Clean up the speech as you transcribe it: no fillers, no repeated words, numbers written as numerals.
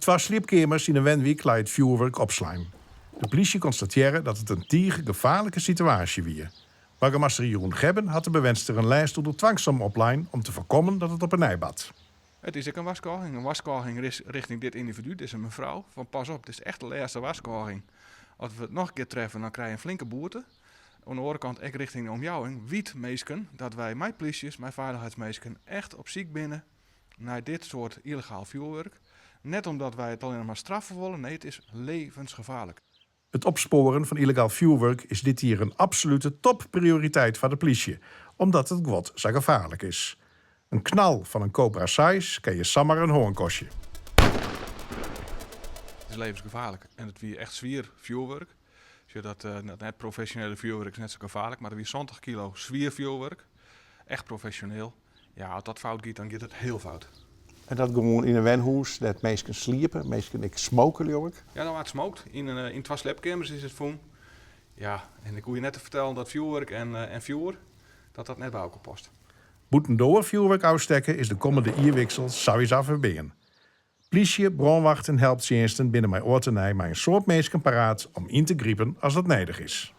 twa sliepkeamers yn 'e wenwyk lei it fjoerwurk opslein. De plysje konstatearre dat it in tige gefaarlike situaasje wie. Boargemaster Jeroen Gebben hat de bewenster in lêst ûnder twangsom oplein om te foarkommen dat it op 'e nij bart. It is ek in warskôging, in warskôging richting dit yndividu, dizze mefrou, fan pas op, dit is echt de lêste warskôging. As we it noch in kear treffe, dan krije je in flinke boete. Oan de oare kant ek richting de omjouwing, wyt minsken dat wy mei plysjes, mei feilichheidsminsken echt op syk binne nei dit soart yllegaal fjoerwurk. Net omdat wy it allinnich mar straffe wolle, nee, it is levensgefaarlik. It opspoaren fan yllegaal fjoerwurk is dit jier in absolute topprioriteit foar de plysje, omdat it guod sa gefaarlik is. In knal fan in Cobra seis kin je samar in hân kostje. It is levensgefaarlik en it wie echt swier fjoerwurk. Sjoch, dat net profesjonele fjoerwurk is net sa gefaarlik, mar it wie 70 kilo swier fjoerwurk. Echt profesjoneel. Ja, as dat fout giet, dan giet it hiel fout. En dat gewoan yn in wenhûs dêr't minsken sliepe, minsken ek smoke leau ik? Ja, der waard smookt. Yn yn twa sliepkeamers is it fûn. Ja, en ik hoech je net te fertellen dat fjoerwurk en en fjoer, dat dat net by elkoar past. Bûtendoar fjoerwurk ôfstekke is de kommende jierwiksel sawiesa ferbean. Plysje, brânwacht en helptsjinsten binne mei âld en nij mei in soad minsken paraat om yn te gripen as dat nedich is.